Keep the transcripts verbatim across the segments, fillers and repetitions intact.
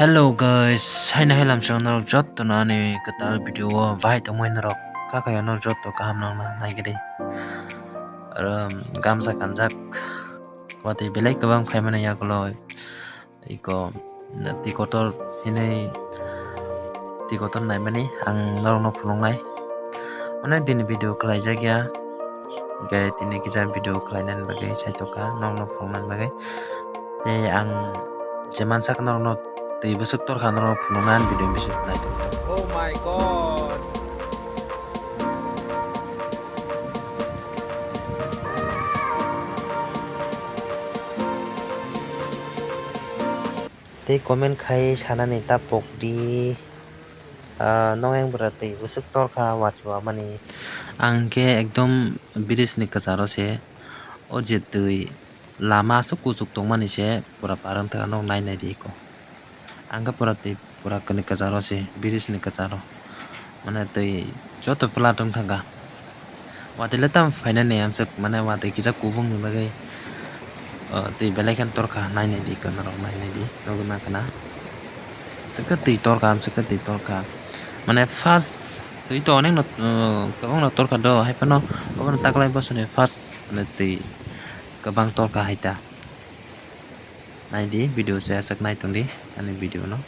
Hello guys, haino hai lamsong norok jotto no ani kwtal video o bahai tongmani norok kakayo norok jotto kaham nang nang nai gidi. Aro gamsa kanjak watwi belai kwbang phaimani yagulo iko twi kotor hinwi twi kotor naimani ang norokno phunuknai. Onek din video khlaijak ya, hingke tini kisa video khlainani bagwi saitokha norokno phunuknani bagwi. Tei ang je mansak norokno twi bwswk torkha norokno phunuknani video bisi naitok. Oh my God. Tei comment khai sanani ta pokdi, ah, nong yang bwra twi bwswk torkha watwi wamani. Ang khe ekdom bridge ni kwcharo se, o je twi lama aswk kuchuk tongmani se pura par wngtha, nok nai nai di eko. Ang khe pura twi pura kwnwi kwcharo se, bridge ni kwcharo. Mane twi joto flood wng thangkha. Watwi le tamo phainani amswk, mane watwi kisa kubungni bagwi, o, twi belai kheno torkha, nai nai di, kwnairok nai nai di, nugwi mankha na. Aswk khe twi torkha, amswk khe twi torkha. Mane first twi to onekno, o, kwbangno torkha do, haiphano obono taklai bosoni first, mane twi kwbang torkha hai ta. Nai di, video se aswk nai tong di ani video no.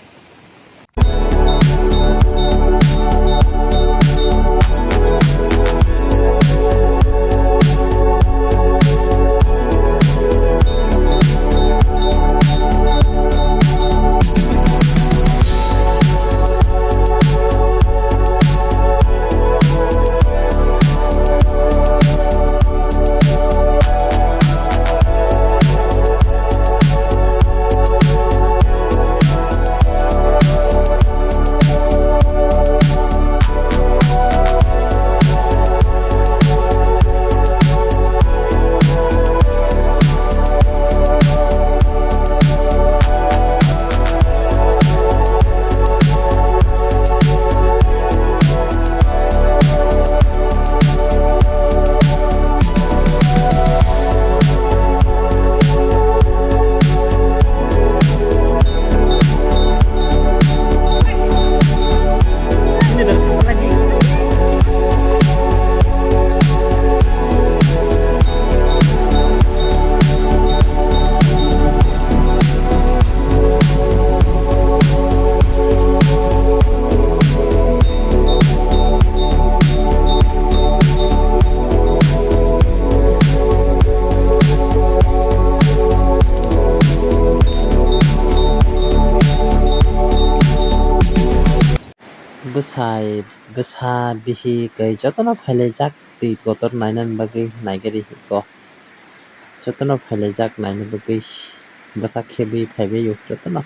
Bwsai, bwsa, bihik, tei jotono phailaijak twi kotor nainani bagwi naigari hiko. Jotono phailaijak naina bagwi bwsa khebwi phaibaio jotono.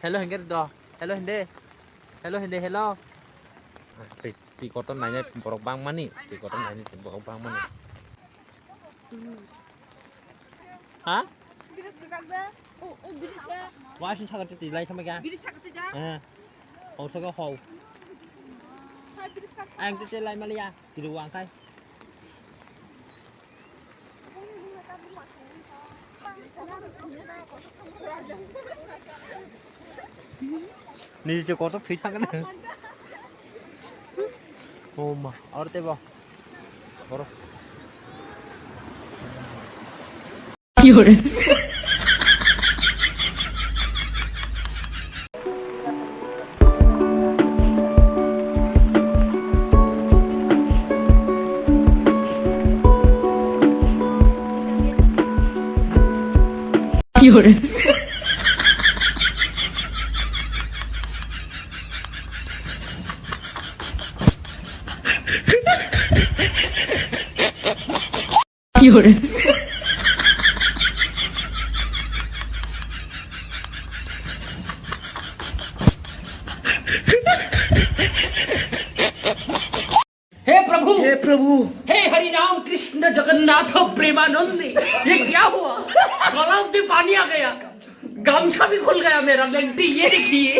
Hello, hingke do. Hello, hinde. Hello, hinde, hello. Twi, twi kotor nainai borok bangmani, twi kotor nainai borok bangmani. Ha? Biris kwkak da. O, o biris ya. Wa sini sakati twi lai sama ga. Biris sakati ja. Eh. Hau saka hau. Hai biris kak. Ang twi lai mali ya. Twi wang kai. Niji se kotor thwi thangkhe na. Oh ma, aro tebo. Oro. हे प्रभु, हे प्रभु। हे हरि राम कृष्ण जगन्नाथ प्रेमानंद, ये क्या हुआ? गला में पानी आ गया। गमछा भी खुल गया मेरा, लेंटी, ये देखिए।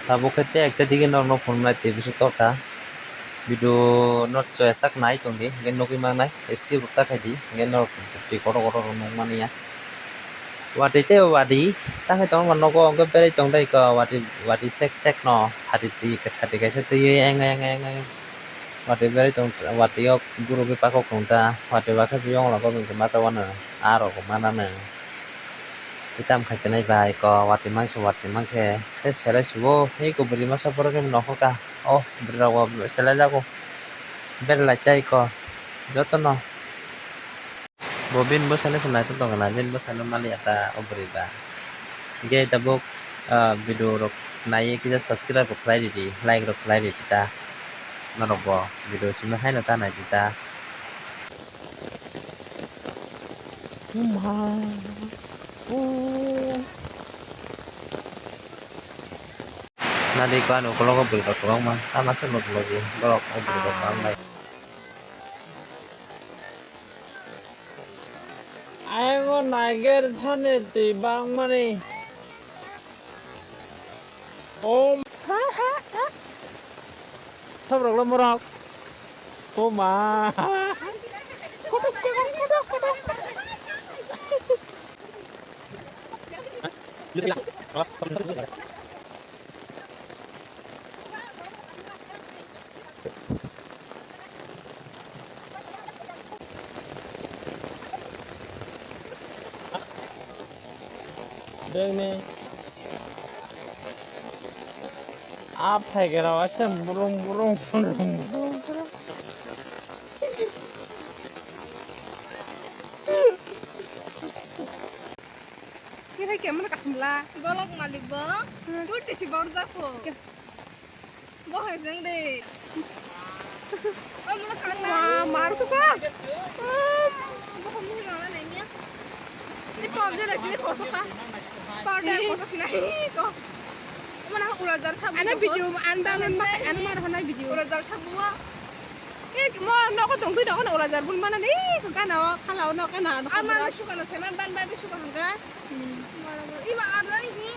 Tabuk khe tei ekta dige norokno phunuknai tei bisu torkha. Video no chwngsak nai tongdi, hwnkhe nugwi mangnai, skip bo ta khaidi, hwnkhe norok twi kotor kotor rok nukmani ya. Watwi tei watwi, ta khai tongma nogo, hwnkhe berai tong dai kho, watwi, watwi sek sek no, sati twi, sati kaisa twiwi eng eng eng eng. Watwi berai tong, watwi o gurugwi pakhok tong ta, watwi bakhe biyong rok bini masa wano, a rok mananw. Tei tamo khai se nai bai kho, watwi mangse, watwi mangse, tei selai subo, tei kho bwrwi masa borok khe nokho kha. O bwrwi rok bo selai jago. Berai lai tai kho jotono. Bo bini bwsano se naitok tong khna, bini bwsano maliya ta o bwrwi ba. Hwnkhe tabuk, ah, video rok naiwi kisa subscribe rok khlai ridi, like rok khlai ridi ta. Norok bo video simi haino ta nai di ta. Nadi ko ano ukulok o bwrwi rok kwbangma, tamo se nuk logi borok o bwrwi rok kwbang bai. Ayang o naiger thani twi bangmani. Om. Thop rok lo morok. O ma. Kotok, kotok, kotok, kotok. Dengni. A phaikera waisa burung burung burung burung burung. Khe hai khe mano kathumla. Golok malik bo. Hmm. Duty si borjak kho. Bo hai jeng de. O mano khana. Ma, mar suka. Bo hom ni rana nai niya. Ni pom je lagi ni kosoka. Powder kosoka nai ko. Mana ulajar sabu. Ana video anda nan ma ana mar hana video. Ulajar sabu. Eh, mo noko tongtwi noko na ulajar bun mana ni ko kana o khala o noko na. Ama suka na sena ban ban suka hanga. Hmm. Ima aroi ni.